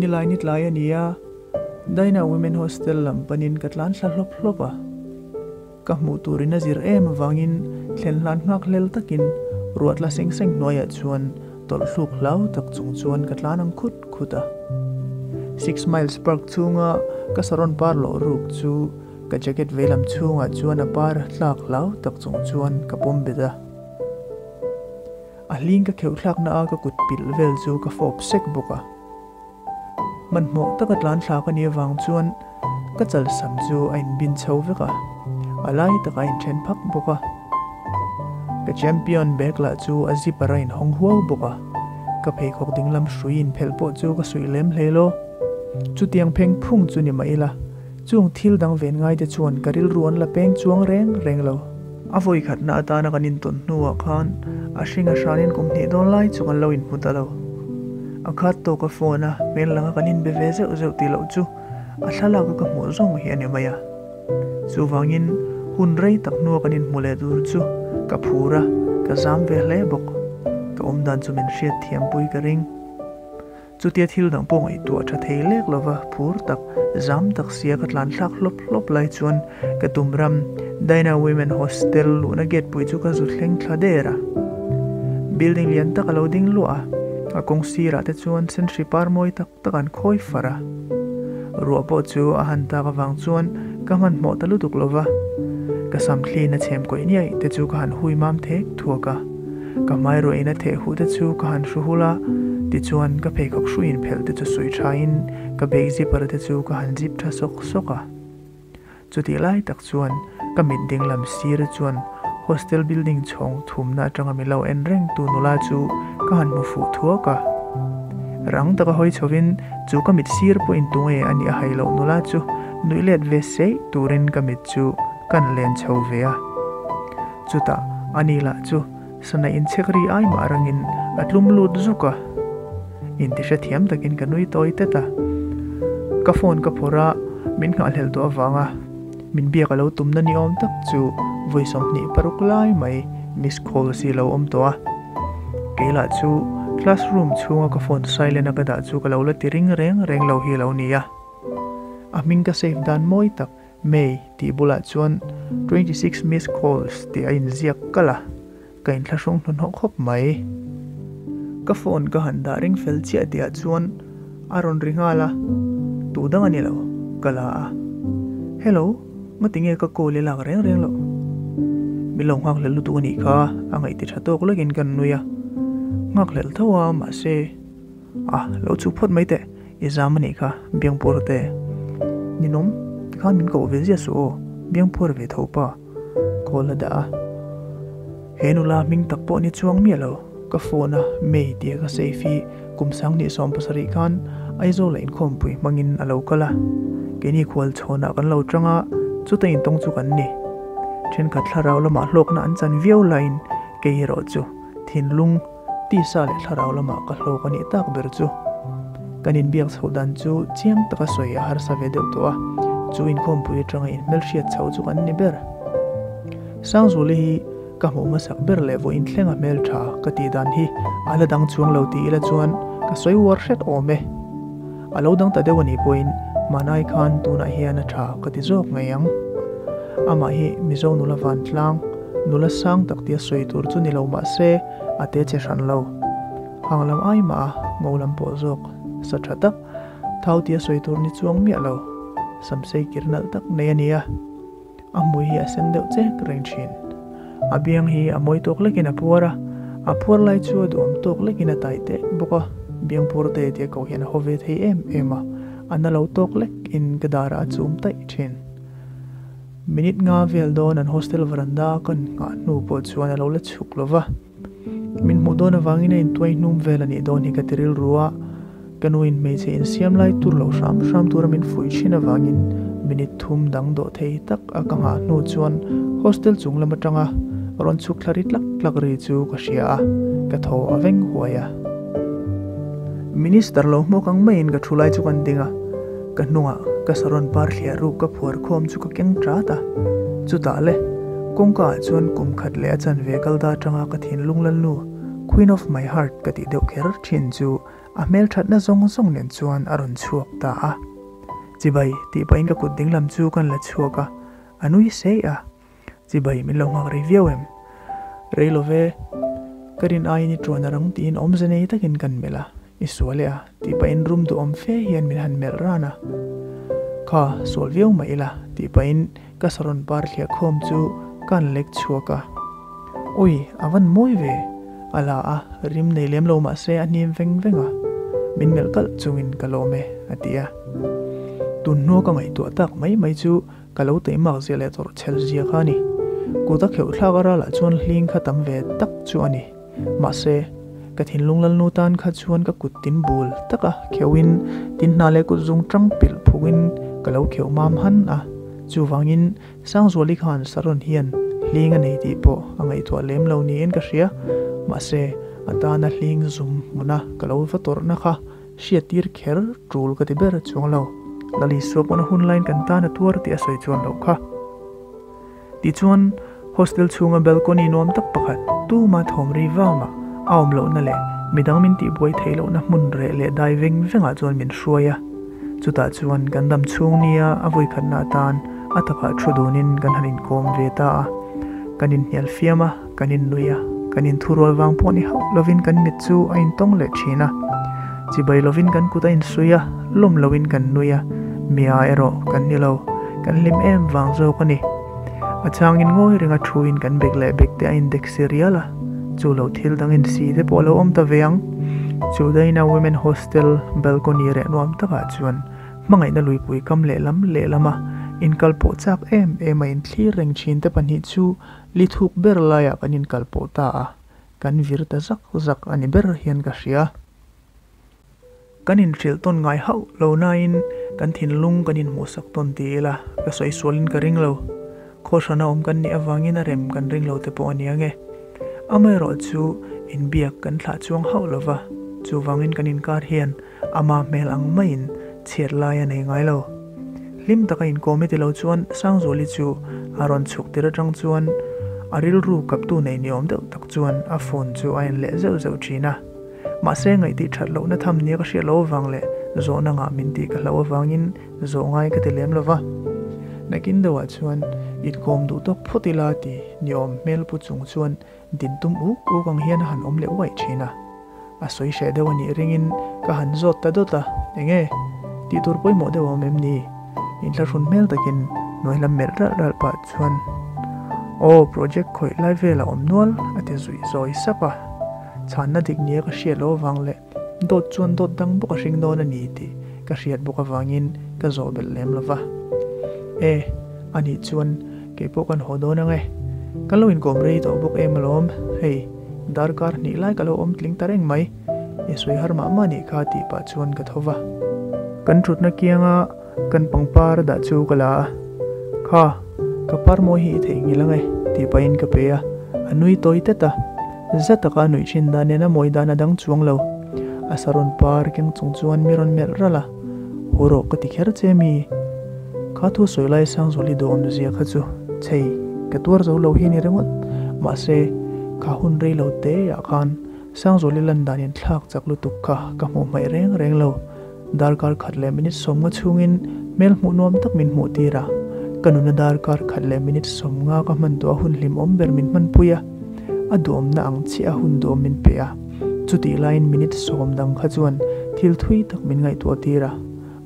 Nilai ni tlai a ni a, Daina Women Hostel lam panin ka tlan thla hlawp hlawp a. Ka hmuh turin a zir em avangin thlen hlan nghak hlel takin ruatla seng seng hnuaiah chuan tawlh hluk hlau tak chung chuan ka tlan ang khut khut a. Six Miles Park chhunga ka saron par lawh ruk chu ka jacket veilam chhungah chuan a par tlak hlau tak chung chuan ka pawm bet a. A hling ka kheuh thlakna a ka kut pilh vel chu ka fawp sek bawk a. Hmanhmawh taka tlan thla ka nih avang chuan ka chalsam chu a inbin chho vek a, a lai takah a inthen phak bawk a. Ka champion bag lah chu a zipper a inhawng huau bawk a, ka pheikhawk dinglam hrui inphelh pawh chu ka suih lem hle lo. Chutiang pheng phung chu ni mah ila, chung thil dang ven ngaite chuan ka rilru an la peng chuang reng reng lo. A vawi khatna atana kan intawn hnuah khan a hring a hranin kum hnih dawn lai chu kan lo inhmu ta lo. A khat tawk a phone a, hmel langa kan inbe ve zeuh zeuh tih loh chu a thlalak a ka hmuh zawng hi a ni mai a. Chuvangin hun rei tak hnua kan inhmu leh tur chu ka phur a, ka zam ve hle bawk. Ka awmdan chu min hriat thiampui ka ring. Chutia thil dang pawh ngaihtuah tha thei lek lova phur tak, zam tak sia ka tlan thlak hlawp hlawp lai chuan ka tum ram Daina Women Hostel luhna gate pui chu ka zu thleng thla der a. Building lian tak a lo ding luah a, a kawng sirah te chuan senhri par mawi tak tak an khawi far a. Ruah pawh chu a han tak avang chuan ka hmanhmawh ta lutuk lova, ka sam thlin a chhem kawih niaih te chu ka han hui mam thek thuak a. Ka hmai ruahin a theh huh te chu ka han hru hul a, tichuan ka pheikhawk hruiin phelh te chu suih thain ka bag zipper te chu ka han zip tha sawk sawk a. Chutih lai tak chuan ka mit dinglam sir chuan hostel building chhawng thumna atanga mi lo en reng tu nula chu ka han hmu fuh thuak a. Rang taka hawi chhovin chu ka mit sir pawhin tunge a nih a hai loh nula chu nuih let ve seih turin ka mit chu kan len chho ve a. Chutah ani lah chu sana inchhek ri ai mah rangin a tlum lut zuk a, inti hrethiam takin ka nui tawi tet a. Ka phone ka phawrh a, min nghahhlelh tawh avanga min biak a lo tumna ni awm tak chu vawi 26 lai mai miss call si lo awm tawh a. Kei lah chu classroom chhunga ka phone silent a ka dah chu ka lo la ti ring reng reng lo hi a lo ni a. A hming ka save dan mawi tak May tih bulah chuan 26 missed calls tih a inziak kalh a, ka inthlahrung hnuhnawh khawp mai. Ka phone ka han dah ring fel chiah tihah chuan a rawn ri nghal a, tu dang a ni lo, ka la a. Hello, ngati nge ka call i lak reng reng loh? Min lo nghakhlel lutuk a nih kha, a ngaih ti tha tawk lekin kan nui a. Nghakhlel tho a, mahse. A, lo chhuk phawt mai teh, i zam a nih kha, Biangpur te. Ninawm, tikhan min koh ve ziah suh aw, Biangpur ve tho pa, call a dah a. He nula hming tak pawh ni chuang miah lo, ka phone a May tia ka save hi kum 2017 khan Aizawl ah inkhawmpui hmangin a lo kal a. Keini khual chhawnah kan lo tang a, chuta intawng chu kan ni. Thenkhat thlarau lamah hlawkna an chan viau laiin kei erawh chu thinlung, Tisa leh thlarau lamah ka hlawk a nih tak ber chu. Kan inbiak chhoh dan chu chiang taka sawi a harsa ve deuh tawh a, chu inkhawmpui atanga inhmelhriat chhoh chu kan ni ber. Sangzuli hi ka hmuh hmasak ber leh vawiin thlenga hmeltha ka tih dan hi a la dang chuang lo tih ila chuan ka sawi uar hret awm e. A lo dang ta deuh a nih pawhin hmanai khan tunah hian a tha ka ti zawk ngei ang. Amah hi Mizo nula vantlang, nula sang tak tia sawi tur chu ni lo mah se a te che hran lo. Hang lam ai mah a, ngo lam pawh zawk sa tha tak, thau tia sawi tur ni chuang miah lo. Samsei kir nalh tak nei a ni a, a hmui hi a sen deuh chek reng thin. A biang hi a mawi tawk lekin a puar a, a puar lai chu a duhawm tawk lekin a tai teh bawk a, biang pur te tia koh hian a haw ve thei em em a, a na lo tawk lekin ka darah a chum taih thin. Minute nga vel dawn an hostel veranda kan nghah hnu pawh chuan a lo la chhuk lo va, min hmuh dawn avangin a intuai hnum vel a nih dawn hi ka ti rilru a, ka nu in hmeichhe insiam lai tur lo hram hram tura min fuih thin avangin minute thum dang dawh thei tak a ka nghah hnu chuan hostel chung lam atanga rawn chhuk thla ri tlak tlak ri chu ka hria a, ka thaw a veng huai a. Minister lo hmuak ang maiin ka thu lai chu kan ding a. Ka hnungah ka saron par thliah ruk ka phuar khawm chu ka keng tat a, chutah le, kawngka ah chuan kum khat leh a chanve kal da atanga ka thinlung lalnu, Queen of my heart ka tih deuh kher thin chu a hmelthatna zawng zawng nen chuan a rawn chhuak ta a. Chibai tih pahin ka kut dinglam chu kan la chhuak a, a nui sei a. Chibai min lo nghak rei viau em? Rei lo ve, ka rin aiin i tuan a rang tiin awmze nei takin kan melh a, i sual e a tih pahin rum duhawm fe hian min han melh ran a. Kha, sual viau mah ila tih pahin ka sarawn par thliah khawm chu ka han lek chhuak a. Ui, a van mawi ve! A la a, rim nei lem lo mah se a hnim veng veng a, min melh kalh chungin ka lawm e a ti a. Tun hnua ka ngaihtuah tak mai mai chu Ka lo teimak zia leh tawrh chhel zia kha a ni. Kut a kheuh thlak a ralah chuan hling kha tam ve tak chu a ni. Mahse, ka thinlung lalnu tan kha chuan ka kut tin bul taka kheuhin tin hna leh kut zung tang pilh phukin ka lo kheuh mam han a. Chuvangin, Sangzuali khan Saron hian hling a nei tih pawh a ngaihtuah lem lo niin ka hria. Mahse, a tana hling zum hmuna ka lo va tawrhna kha Hriattir kher tul ka ti ber chuang lo. Lali suak pawn a hun laiin kan tan a tuar tih a sawi chuan loh kha. Tichuan, hostel chhunga balcony nuam tak pakhat, tuma thawm ri vama a awm lohna leh midang min tihbuai theih lohna hmun reh leh dai veng vengah chuan min hruai a. Chutah chuan kan dam chhung nia a vawikhatna atan a takah thu dunin kan han inkawm ve ta a. Kan inhnial fiam a. Kan innui a, kan inthurual vang pawh ni hauh lovin kan mit chu a intawng leh thin a. Chibai lovin kan kut a insui a, lawm loin kan nui a, mia erawh kan ni lo, kan hlim em vang zawk a ni. A changin ngawi renga thuin kan bek leh bek te a indek si rial a, chu lo thil dang insi te pawh a lo awm ta ve ang. Chu daina Women Hostel balcony reh nuam takah chuan Hmangaihna luipui kam lehlam lehlama inkal pawh chak em em a inthlir reng thin te pahnih chu Li thuk ber laiah kan inkal pawh ta a, kan vir ta zak zak a ni ber hian ka hria. Kan inhrilh tawn ngai hauh lo nain kan thinlung kan inhmuhsak tawn ti ila ka sawi sualin ka ring lo. Khawhrana awm kan nih avangin a rem kan ring lo te pawh a ni ang e. Amaherawh chu inbiak kan thlah chuang hauh lo va, chuvangin kan inkar hian ama hmel ang maiin chhiat lai a nei ngai lo. Hlim taka inkawm i ti lo chuan Sangzuali chu a rawn chhuk tir atang chuan a rilru kaptu nei ni awm deuh tak chuan a phone chu a en leh zeuh zeuh thin a. Mahse ngaih that lohna tham nia ka hriat loh avang leh zawhna ngah min tih ka hlauh avangin zawh ngai ka ti lem lo va. Nakin deuhah chuan inkawm duh tawk phawt ila ti ni awm hmel pu chung chuan Din tum uk uk ang hian a han awm leh uaih thin a. A sawi hreh deuh a nih ringin ka han zawt ta dawt a, Enge? Tih tur pawimawh deuh a awm em ni? Inthlahrun hmel takin hnuai lam melh ralh ralh pah chuan, Aw, project khawih lai vel a awm nual, a ti zuih zawi sap a. Chhanna dik nia ka hriat loh avang leh dawt chuan dawt dang bawk a hring dawn a ni tih ka hriat bawk avangin ka zawh belh lem lo va. E, anih chuan Keipawh kan haw dawn ang e. Kan lo inkawm rei tawh bawk em alawm. Hei, darkar hnih lai ka lo awm tling ta reng mai. I sawi har mah mah nih kha tih pah chuan ka tho va. Kan thutna kianga kan pangpar dah chu ka la a. Kha, ka par mawi hi i theihnghilh ang e tih pahin ka pe a. A nui tawi tet a. Za taka a nuih thin dan nen a mawi dan a dang chuang lo. A sarawn par keng chung chuan mi rawn melh ralh a. Haw rawh ka ti kher che mi. Kha thu sawi lai Sangzuali dawm zia kha chu chei ka tuar zo lo hi ni ringawt. Mahse, kha hun rei lo te ah khan Sangzuali lan dan in thlak chak lutuk kha ka hmuh hmaih reng reng lo. Darkar khat leh minute 50 chhungin hmel hmuh nuam tak min hmuh tir a. Ka nuna darkar khat leh minute 50 ka hman tawh a hun hlimawm ber min hmanpui a. A duhawmna ang chiah a hun duhawm min pe a. Chutih laiin minute 10 dang kha chuan thil thui tak min ngaihtuah tir a.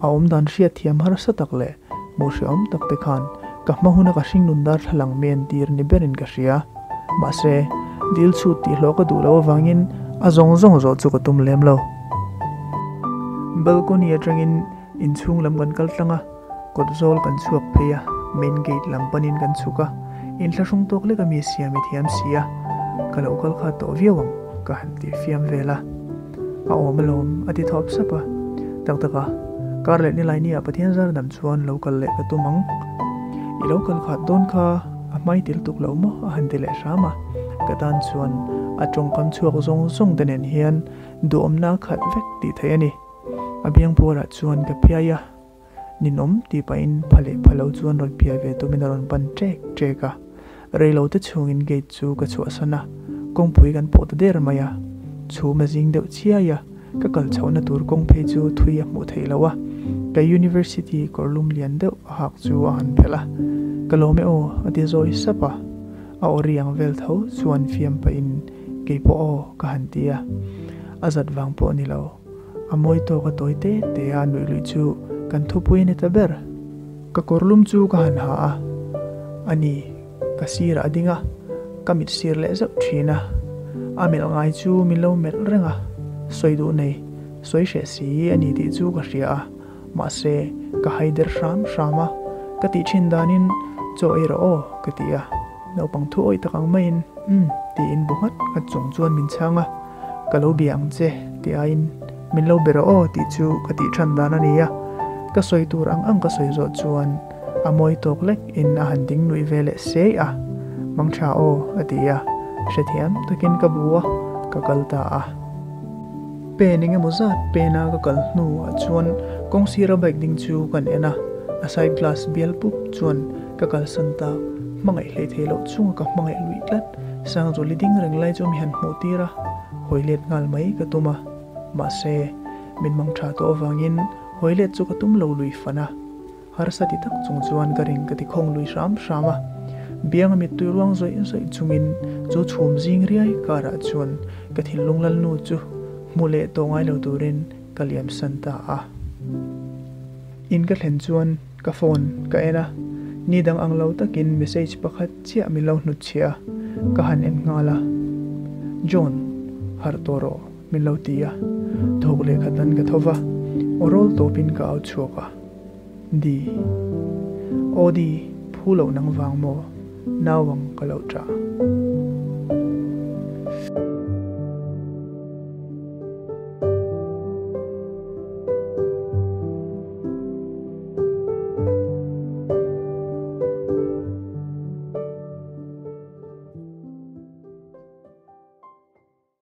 A awmdan hriatthiam harsa tak leh hmuh hrehawm tak te khan ka hma huna ka hringnun darthlalang mi entir ni berin ka hria. Mahse, dil chhut tih hlawh ka duh loh avangin a zawng zawng zawh chu ka tum lem lo. Balcony atangin inchhung lam kan kal tlang a, kawt zawl kan chhuak phei a, main gate lam panin kan chhuk a, inthlahrung tawk lek a mi siam i thiam si a, ka lo kal kha tawh viau ang ka han tih fiam vel a. A awm alawm, a ti thawp sap a. Tak tak a, kar leh nilai nia Pathian zar dam chuan lo kal leh ka tum ang. I lo kal khat dawn kha a hmai til tuk lo maw? a han ti leh hram a. Ka tan chuan a tawngkam chhuak zawng zawng te nen hian duhawmna a khat vek tih theih a ni. A biang puarah chuan ka phiai a, ninawm tih pahin pha leh pha lo chuan rawn phiai ve tumin a rawn pan ṭek ṭek a. Reilo te chhungin gate chu ka chhuahsan a, kawngpui kan pawh ta der mai a, chhum a zing deuh chiai a. Ka kal chhohna tur kawng phei chu thui a hmuh theih loh a, ka university kawrlum lian deuh a hak chu a han phelh a, Ka lawm e aw a ti zawi sap a, a aw riang vel tho chuan fiam pahin kei pawh aw ka han ti a, a zat vang pawh a ni lo, a mawi tawk a tawi te te a nuih luih chu kan thupui a ni ta ber. Ka kawrlum chu ka han ha a, a ni. Ka sirah a ding a, ka mit sir leh zauh thin a. A melh ngai chu min lo melh reng a, sawi duh nei, sawi hreh si a ni tih chu ka hria a, mahse ka hai der hram hram a, ka tih thin danin chaw ei rawh aw ka ti a, naupang thu awih tak ang maiin umm tiin bu nghat nghat chung chuan min chhang a, ka lo bia ang che ti aiin min lo be rawh aw tih chu ka tih than dan a ni a, ka sawi tur ang ang ka sawi zawh chuan A mawi tawk lek in a han ding nuih ve leh sei a, Mang tha aw a ti a, hrethiam takin ka bu a, ka kal ta a. Pen eng emaw zat pen a ka kal hnu ah chuan kawng sira bike ding chu kan en a, a side glass bial pup chuan ka kalsan tak, hmangaih hlei thei loh chunga ka hmangaih luih tlat, Sangzuli ding reng lai chu mi han hmuh tir a, hawi let nghal mai ka tum a, mahse min mang tha tawh avangin hawi let chu ka tum lo lui fan a. Harsa ti tak chung chuan ka ring ka ti khawng lui hram hram a, bianga mittui ruang zawih zawih chungin chu chhum zing riai karah chuan ka thinlung lalnu chu hmu leh tawh ngai lo turin ka liam san ta a. In ka thlen chuan ka phone ka en a, ni dang ang lo takin message pakhat chiah min lo hnutchhiah a, ka han en nghal a, John, harh tawh rawh. Min lo ti a, thawk leh khatan ka tho va, aw rawl tawpin ka au chhuak a. Di. Aw di, phu loh nang vang maw? Nau ang ka lo ṭah.